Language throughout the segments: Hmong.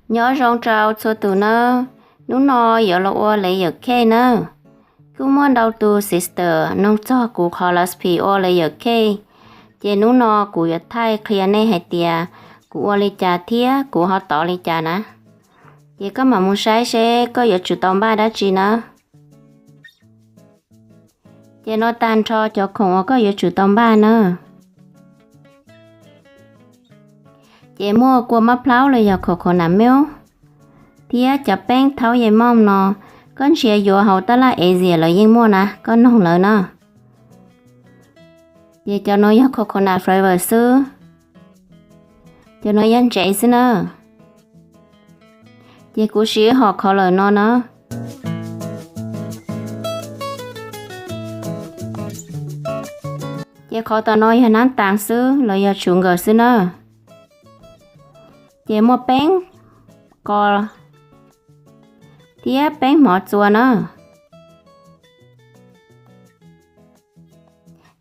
Nyob zoo rau txhua tus nawb, hnub no yuav los ua layer cake nawb. Kuj muaj ntau tus sister nug txog kuv qhov recipe ua layer cake, ces hnub no kuv yuav thaij qhia nej hais tias kuv ua li cas thiab kuv ho tov li cas na. Ces koj mam mus saib seb koj yuav tsum tau npaj dab tsi na. Ces no tag nrho cov khoom uas koj yuav tsum tau npaj na. Ces muaj kua mab plhaub los yog coconut milk thiab cov peeb thaub yem mom no, koj ntsia yuav hauv tab laj Asia lawv yeej muaj na, koj noog lawv na. Ces cov no yog coconut flavor xwb, cov no yog ntsev xwb na. Ces kuv siv hom kho lawm no na. Ces qhov tom no yog nab tas xwb los yog tshuv nkawm xwb na. Ces muaj peeb qos thiab peeb mov txua na.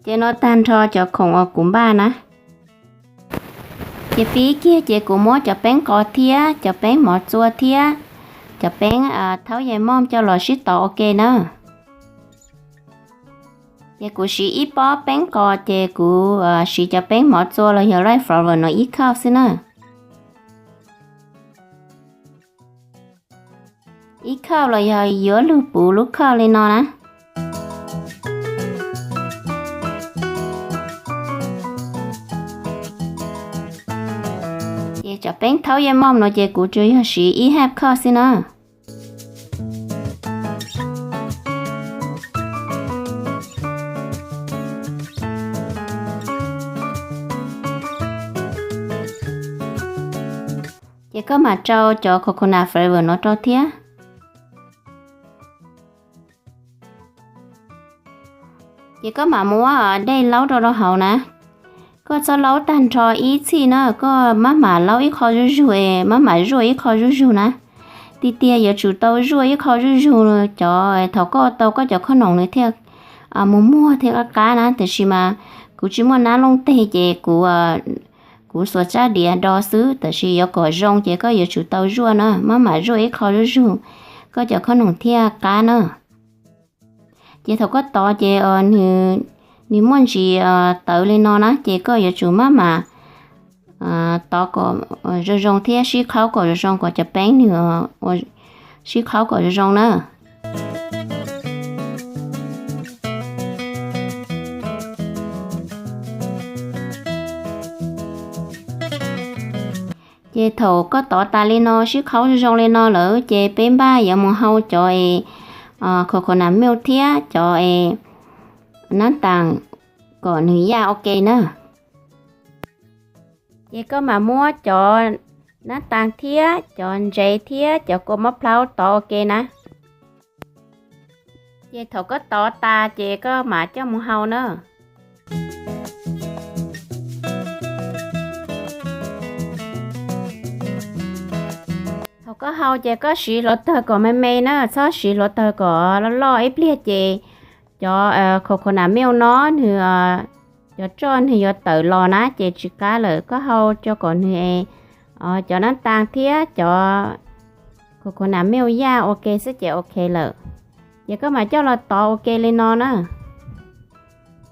Ces no tag nrho cov khoom uas kuv npaj na. Ces pib kiag ces kuv muab cov peeb qos thiab cov peeb mov txua thiab cov peeb thaub yem mom coj los sib tov ua ke na. Ces kuv siv ib pob peeb qos ces kuv siv cov peeb mov txua los yog rice flour no ib cup xwb na. Ib cup los yog yuav lug puv lub cup li no na. Ces cov peeb thaub yem mom no ces kuv tsuas yog siv ib half cup xwb na. Ces koj mam rau cov coconut flavor no rau thiab. Ces koj mam muab dej laub rau rau hauv na. Koj txhob laub tag nrho ib txhij na, koj maj mam laub ib qho zuj zug es maj mam zuaj ib qho zuj zug na. Tiag tiag yuav tsum tau zuaj ib qho zuj zug cov thaum koj tau koj cov khoom nws thiaj mus muag thiaj qab qab na. Tiam sis mas kuv tsis muaj nab looj teg ces kuv, kuv xuas tsab diav do xwb, tab sis yuav kom zoo ces koj yuav tsum tau zuaj na, maj mam zuaj ib qho zuj zug koj cov khoom nws thiaj qab na. Ces thaum koj tov ces nws muaj ntsis tawv li no na ces koj yuav tsum maj mam tov kom zoo zoo thiab sib qhaub kom zoo zoo kom cov peeb nws ua sib qhaub kom zoo zoo na. Ces thaum koj tov tas li no sib qhaub zoo zoo li no lawm ces peb npaj yuav mus hau cov es coconut milk thiab cov es nab tas kom nws yaj ua ke na. Ces koj mam muab cov nab tas thiab cov ntsev thiab cov kua mab plhaub tov ua ke na. Ces thaum koj tov tas ces koj mam coj mus hau na. Thaum koj hau ces koj siv hluav taws kom me me na, txhob siv hluav taws kom loj loj, ib pliag ces cov coconut milk no nws, cov roj nws yuav tawm los na ces tsis qab lawm. Koj hau tso kom nws, cov nab tas thiab cov coconut milk yaj ua ke xwb ces ok lawm. Ces koj mam coj los tov ua ke li no na.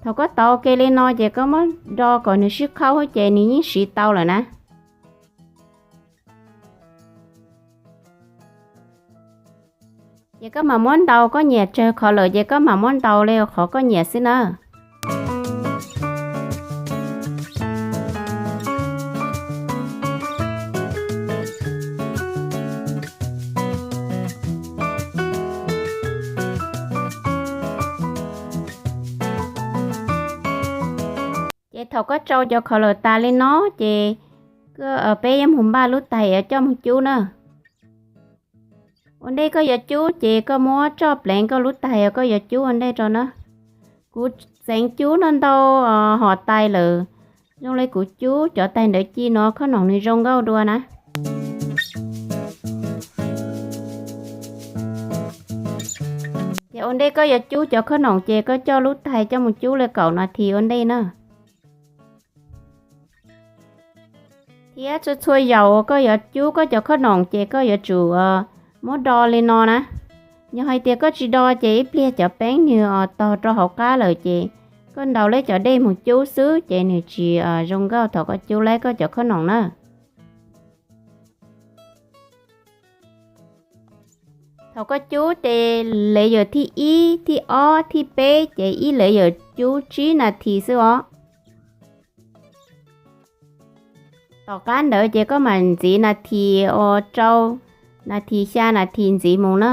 Thaum koj tov ua ke li no ces koj muab do kom nws sib qhaub ces nws yeej siv tau lawm na. Ces koj mam muab ntaus, koj nyiam tsawg qhov lawm ces koj mam muab ntaus li qhov koj nyiam xwb na. Ces thaum koj tsau cov qhov lawm tas li no ces peb yuav mus npaj lub tais uas coj mus cub na. Ua ntej koj yuav cub ces koj muab roj pleev koj lub tais uas koj yuav cub ua ntej rau na. Kuv txeev cub ntau ntau hom tais lawm, zoo li kuv cub cov tais ntawd ci no khoom nws zoo nkauj dua na. Ces ua ntej koj yuav cub cov khoom ces koj coj lub tais coj mus cub li kaum nas this ua ntej na. Thiab txhua txhua zaus uas koj yuav cub koj cov khob noom ces koj yuav tsum muab do li no na. Yog hais tias koj tsis do ces ib pliag cov peeb nws tog rau hauv qab lawm ces koj ntaus lawv cov dej mus cub xwb ces nws tsis zoo nkauj thaum koj cub lawv koj cov khob noom na. Thaum koj cub ces layer thib ib, thib ob, thib peb ces ib layer cub tsib nas this xwb os. Tom qab ntawd ces koj mam ntxiv nas this uas rau nas this xya nas this ntxiv mus na.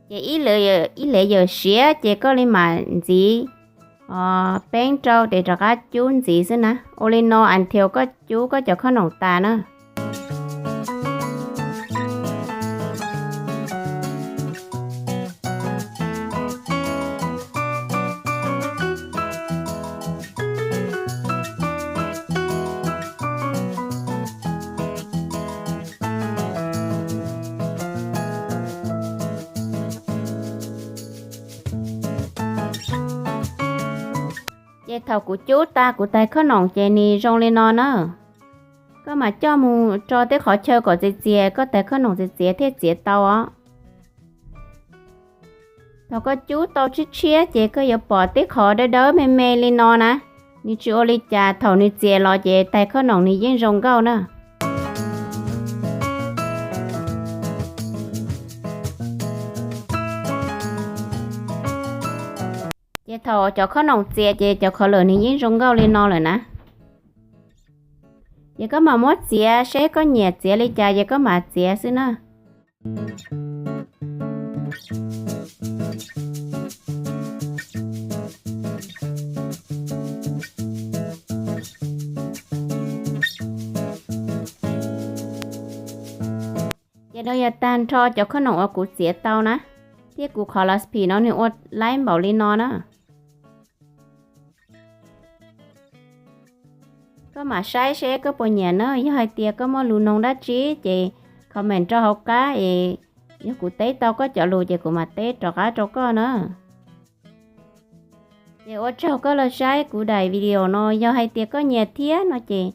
Ces ib layer siav ces koj li mam ntxiv peeb rau ces rov qab cub ntxiv xwb na. Ua li no until koj cub koj cov khob noom tas na. Ces thaum kuv cub tas kuv tais khob noom ces nws zoo li no na. Koj mam coj mus tso tej qhov chaw kom txias txias, koj tais khob noom txias txias thiaj txiav tau os. Thaum koj cub tau tshiab tshiab ces koj yuav pom tej qhov dawb dawb me me li no na. Nws tsis ua li cas, thaum nws txias los ces tais khob noom nws yeej zoo nkauj na. Ces thaum cov khob noom txias ces cov color nws yeej zoo nkauj li no lawm na. Ces koj mam muab txiav, seb koj nyiam txiav li cas ces koj mam txiav xwb na. Ces no yog tag nrho cov khob noom uas kuv txiav tau na, thiab kuv qhov las phim no nws ua laib npaum li no na. Koj mam saib seb koj puas nyiam na, yog hais tias koj muaj lus noog dab tsi ces comment rau hauv qab es yog kuv teb tau koj cov lus ces kuv mam teb rov qab rau koj na. Ces ua tsaug koj los saib kuv daim video no, yog hais tias koj nyiam thiab no ces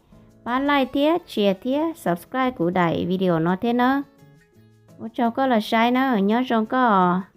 pab like thiab share thiab subscribe kuv daim video no thiab na. Ua tsaug koj los saib na, nyob zoo koj.